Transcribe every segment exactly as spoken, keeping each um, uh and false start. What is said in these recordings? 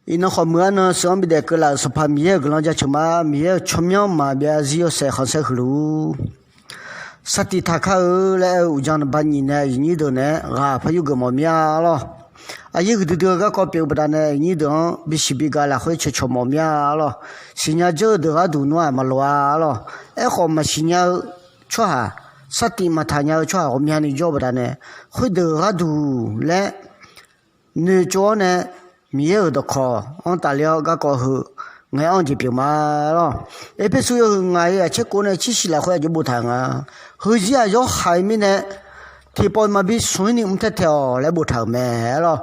Iqnan khawf muiq-ar nan sheuq-anr bidaef keuvlaf-euq Sanqpaq Miqyaer-euq guiqlanq jaceuq ma. Miqyaer-euq tsawrmyanr maqbyav zarzir yawshaef khanqsaer huiq luf-ur. Sar tiq taq kar-eu laer aer-eu uqdzan naqba nyiq nae aqyuif nyir deuq naeq-aer ghaq par yurgeuf mawf mir-a lawr. Aqyuif huiqdui dui-eu garkawv pyeuf-eu baqdanae aqyuif nyir deuq-anr bisiq biga lafkhoer ceuqcawq mawf mir-a lawr. Siqnya dzeur-eu deuq gharduq nmr-aq maqloq-a lawr. Aerkhawf maqsiq nya-eu tsawrhaq, sar tiq maqtaq nya-eu tsawrhaq ghawqmyani jawr-eu baqdanae, khoerdeuq gharduq laer noeqtsov-awr nae, Miqyaer-euq dawqkawq-anr tafler-awr garkawv heu ngaeq-anr jeq pyeuf ma lawr. Erpersu yawhuiq ngaq-euq aqtser kov nae tser shiq lafkhoer aqjox boftaq-euq nga. Heuzir-aq yawhaiq mirnae tiqpawf maqbi smq-ir ni mr taer tae-awq laer boftaq-euq mae lawr.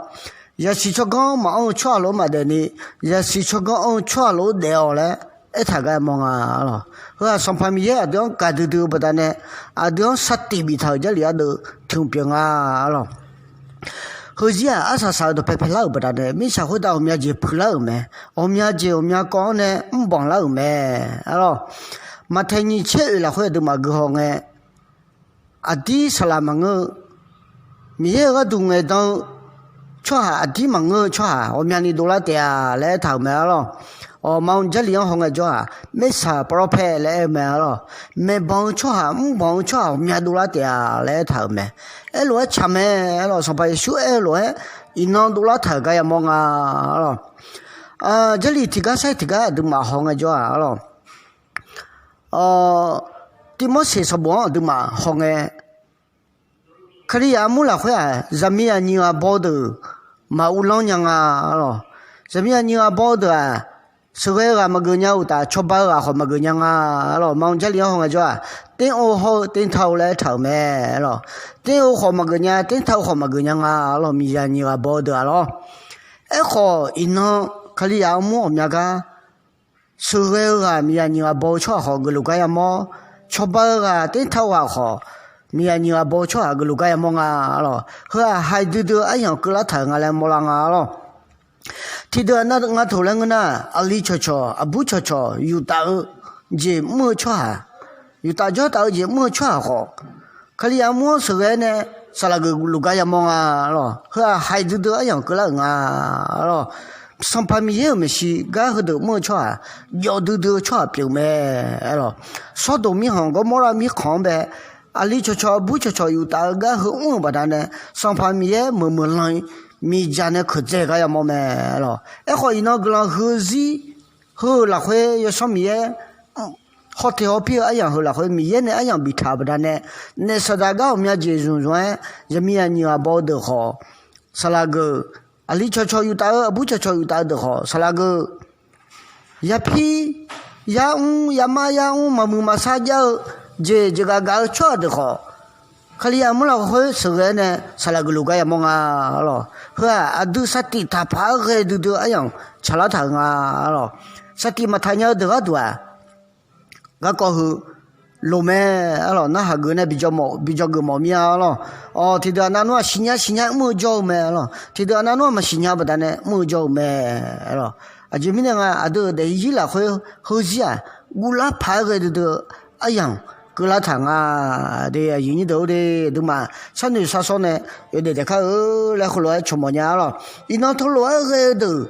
Yasiq tsawrganr maqanr-eu tsawrhaq lof-aer maqdaef ni, yasiq tsawrganr anr-eu tsawrhaq lof-aer daef-awq laer aertaq gar yamawr nga lawr. Heu-aq Sanqpaq Miqyaer aqdui-anr gaqdui dui-eu baqdanae, aqdui-anr sar tiq biftaq-euq Jarlif ardeuv tiq hmq pyeuf nga lawr. Heuzir-aq arsaq saq-eu dawqpae paelar-euq baqdanae, mirtsaq khoertav ghawqmya jeq puiqlar-euq mae. Ghawqmya jeq ghawqmya kawv-anr nae mrbanq lar-euq mae lawr. Maqtaeq nyiq tser oeq lafkhoer aqduimaf guihaw ngae, aqdir saqlaq maqngeur-eu, Miqyaer-euq gharduq ngaeqdan-eu tsawrhaq aqdir maqngeur-eu tsawrhaq ghawqmyani dovlar taef-a laer aertaq-euq mae lawr. Awq, maqanr Jarlif-anr hawngae jawr-aq, maershaq pawrlawr pae laer aer-eu mae lawr. Maeqbanq-eu tsawrhaq mrbanq-eu tsawrhaq ghawqmya dovlar taef-a laer aertaq-euq mae. Aerlof-aer tsaq mae lawr. Sanqpaq Yeqsur aer-eu lof-aer iqnan dovlar taq-euq gar yamawr nga lawr. Jarlif tiqgar sair tiqgar aqduimaf hawngae jawr-aq lawr. Tirmorseq sanqbof-anr aqduimaf hawngae, Kalizaq armur lafkhoer-aq, zaqmiq aqnyiq ghaq baw-eu deuq maq uvlanr nya nga lawr. Zaqmiq aqnyiq ghaq baw-eu deuq-aq, sheuqghae-eu ghaq maqgeuf nya-eu uqtaf, cawba-eu ghaq khawf maqgeuf nya nga lawr. Maqanr Jarlif-anr hawngae jawr-aq, ternov hawr-eu ternta-eu laer aertaq-euq mae lawr. Ternov khawf maqgeuf nya, ternta-eu khawf maqgeuf nya nga lawr. Miqzaq nyiq ghaq baw-eu deuq-aq lawr. Aerkhawf iqnan Kalizaq armur ghawqmya gar sheuqghae-eu ghaq miqzaq nyiq ghaq baw-eu tsawrhaq khawf geufluf gar yamawr. Cawba-eu ghaq ternta-eu ghaq khawf, miqzaq nyiq ghaq baw-eu tsawrhaq geufluf gar yamawr nga lawr. Heu-aq haiq duidui-eu aryamq keuvlar taq-euq nga laer mawrlar nga lawr. Tiqdeuq aqnav nga toq laer ngeur nar, aqli cawqcawq aqbur cawqcawq yuf taf-eu jeq mr-eu tsawrhaq, yuf taf jawr taf-eu jeq mr-eu tsawrhaq khawf, Kalizaq armur-anr sheuqghae-aer nae saqlaq geufluf gar yamawr nga lawr. Heu-aq haiq duidui-eu aryamq keuvlar-euq nga lawr. Sanqpaq Miqyaer-euq maeqshi gar heudeuq mr-eu tsawrhaq, jawf duidui-eu tsawrhaq pyeuf mae lawr. Sawrdoq mirkhanq Gawrmawrlav mirkhanq-anr bae, aqli cawqcawq aqbur cawqcawq yuf taf-eu gar heu mr-euq baqdanae, Sanqpaq Miqyaer meuq meuq lan-i miqdzaq nae keuqdzae gar yamawr mae lawr. Aerkhawf iqnan guiqlanq huiq-eu zir heu-euq lafkhoer Yawsanr Miqyaer hawteq hawpir-eu aryamq heu lafkhoer Miqyaer nae aryamq biftaq-euq baqdanae, naef saqdaq gar ghawqmya jeq zmq zmq-aer zaqmiq aqnyiq ghaq baw-eu deuq khawf saqlaq geuf, aqli cawqcawq yuf taf-eu aqbur cawqcawq yuf taf-eu deuq khawf saqlaq geuf, yapir yar mr yamar yar mr maqmuiq maqsar jav-eu jeq jeqgaq gaq-eu tsawrhaq deuq khawf, Kalizaq armur lafkhoer sheuqghae-aer nae saqlaq geufluf gar yamawr nga lawr. Heu-aq aqdui sar tiq taqpaq-aer ghae duidui-eu aryamq tsaqlar taq-euq nga lawr. Sar tiq maqtaq nya-eu deuq gharduq-aq, garkawv heu loq mae lawr. Narhaq geuf nae bijaw geuf mawf mir-a lawr. Awq, tiqdeuq aqnav nmr-aq siqnya siqnya mr-eu jawr-eu mae lawr. Tiqdeuq aqnav nmr-aq maqsiqnya baqdanae mr-eu jawr-eu mae lawr. Aqjeq mirnae nga aqdui-euq daefzir lafkhoer heuzir-aq, guvlar paq-aer ghae duidui-eu aryamq keuvlar taq nga. De aqyuif nyir deuq-or de, aqduimaf sharnoeq sharsawr nae yawdaef daef kar-eu laer heulof-aer cawq mawf nya lawr. Iqnan teulof-aer ghae-eu deuq,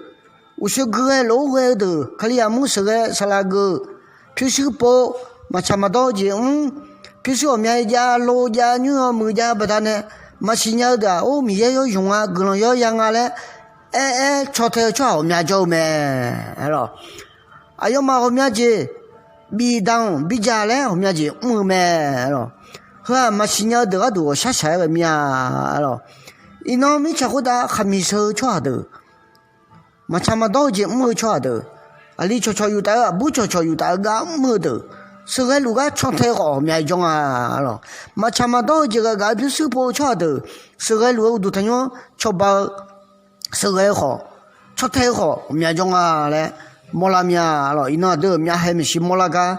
uqshoe gui ghae lof-aer ghae-eu deuq, Kalizaq armur sheuqghae saqlaq geuf, pyurshuir pov, maqtsaq maqdawr-eu jeq mr, pyurshuir ghawqmya jav, lo jav, nymr-eu muiq jav baqdanae maqsiq nya-eu deuq-aq, or Miqyaer yawr yamq nga, guiqlanq yawr ya nga laer aer aer caw tae-eu tsawrhaq ghawqmya jawr-eu mae lawr. Aqyawfmaf ghawqmya jeq bif danq bidzaq laer ghawqmya jeq mr-eu mae lawr. Heu-aq maqsiq nya-eu deuq gharduq ghawqshaq shaq-aer ghae mir-a lawr. Iqnan mirtsaq khoertav khaqmiq sheu-eu tsawrhaq deuq, maqtsaq maqdawr-eu jeq mr-eu tsawrhaq deuq, aqli cawqcawq yuf taf-eu aqbur cawqcawq yuf taf-eu gar mr-eu deuq, sheuqghae luf gar caw tae-eu khawf ghawqmya jawr nga lawr. Maqtsaq maqdawr-eu jeq gaq gaq-eu pyurshuir pov-eu tsawrhaq deuq, sheuqghae luf-eu uqduq tanqnymr cawba-eu sheuqghae-eu khawf, caw tae-eu khawf ghawqmya jawr nga laer mawrlar mir-a lawr. Iqnan aqdui-euq myavhae maeqshi mawrlar gar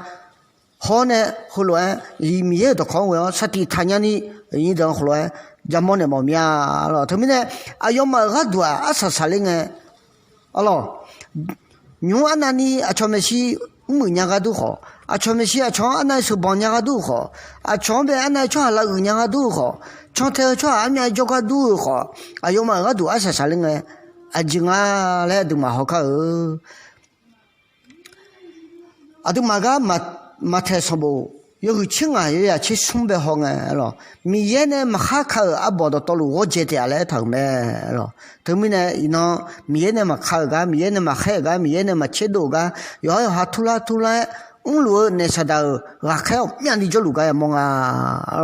hawr nae heulof-aer Miqyaer-euq dawqkawq-anr ghoe-awr sar tiq taqnya ni, aqyuif nyir deuq-anr heulof-aer jamawr naeq mawf mir-a lawr. Teumirnae aqyawfmaf-euq gharduq-aq arsaq saqler ngae, a lawr, nymq-mr arnavni aqcawq maeqshi mrmuiq nya gharduq khawf, aqcawq maeqshi aqcawq-anr arnav sheuqbanq nya gharduq khawf, aqcawq-anr bae arnav tsawrhaq lavuiq nya gharduq khawf, caw tae-eu tsawrhaq armyav jawr gharduq-eu khawf, aqyawfmaf-euq gharduq arsaq saqler ngae, aqjeq nga laer aqduimaf haw kar-eu. Aqduimaf gar Maqtaeq sanqbof yawhuiq tser ngaq yawyaq tser smr bae haw ngae lawq, Miqyaer nae maqkhar ka-euq arbawq dawqtawvluf ghawrdzae taef-a laer aertaq-euq mae lawq. Teumirnae iqnan Miqyaer nae maqka-euq gar, Miqyaer nae maqkhaer-euq gar, Miqyaer nae maqtserdov-euq gar, yawqhar yawqha turlar turlar-aer mrluf-eu naeq saqdaq-euq ghaqkhaer ghawqmyani jawrluf gar yamawr nga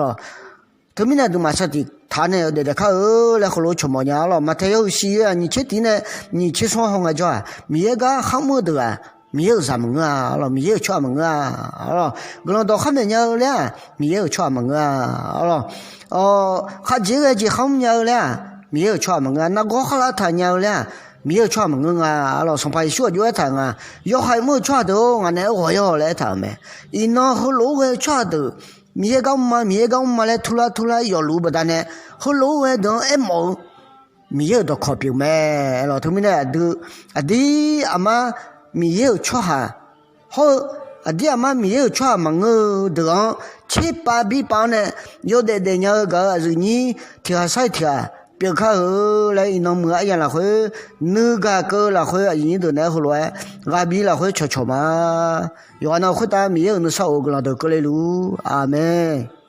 lawq. Teumirnae aqduimaf sar tiq taq nae yawdaef daef kar-eu laer heulof-aer cawq mawf nya-a lawq. Maqtaeq yawhuiq shiq yawyaq nyiq tser tiq nae nyiq tser smr-anr haw ngae jawr-aq, Miqyaer gar kharmr-eu deuq-aq, Miqyaer-euq zaq maqngeur-a lawq, Miqyaer-euq tsawrhaq maqngeur-a lawq. Guiqlanq dawq khar maeq nya-eu laer-aq, Miqyaer-euq tsawrhaq maqngeur-a lawq. Kharjeq ghae jeq kharmr nya-eu laer-aq, Miqyaer-euq tsawrhaq maqngeur-a. Nargawr kharlar taq nya-eu laer-aq, Miqyaer-euq tsawrhaq maqngeur nga lawq. Sanqpaq Yeqsur aqjox aertaq-euq nga, yawhaiq mr-euq tsawrhaq deuq-or, ngaq naeq-aer ghawq-ir-awq laer aertaq-euq mae. Iqnan heulof-aer ghae-eu tsawrhaq deuq, Miqyaer gar mr ma, Miqyaer gar mr ma laer turlar turlar-aer yawfluf-eu baqdanae, heulof-aer ghae deuq-anr aermawf-eu Miqyaer-euq dawqkawq pyeuf mae lawq. Teumirnae aqdui, aqdir aqmar Miqyaer-euq tsawrhaq hawr-eu, aqdir aqmar Miqyaer-euq tsawrhaq maqngeur-eu deuq-anr tserpav birpav-anr nae yawdaef daefnya-eu gaq-euq aqyuif nyir tiq ghaq sar-iq tiq ghaq pyeuf kar-eu laer iqnan muiq-eu aryamq lafkhoer, nuigaq keuv-eu lafkhoer aqyuif nyir deuq naeq-aer heulof-aer ghaq bi lafkhoer cawqcawq ma. Yawqghaq na khoertav Miqyaer-euq nuisar of-eu guiqlanq deuq keuvle luf-ur. Aqmeq.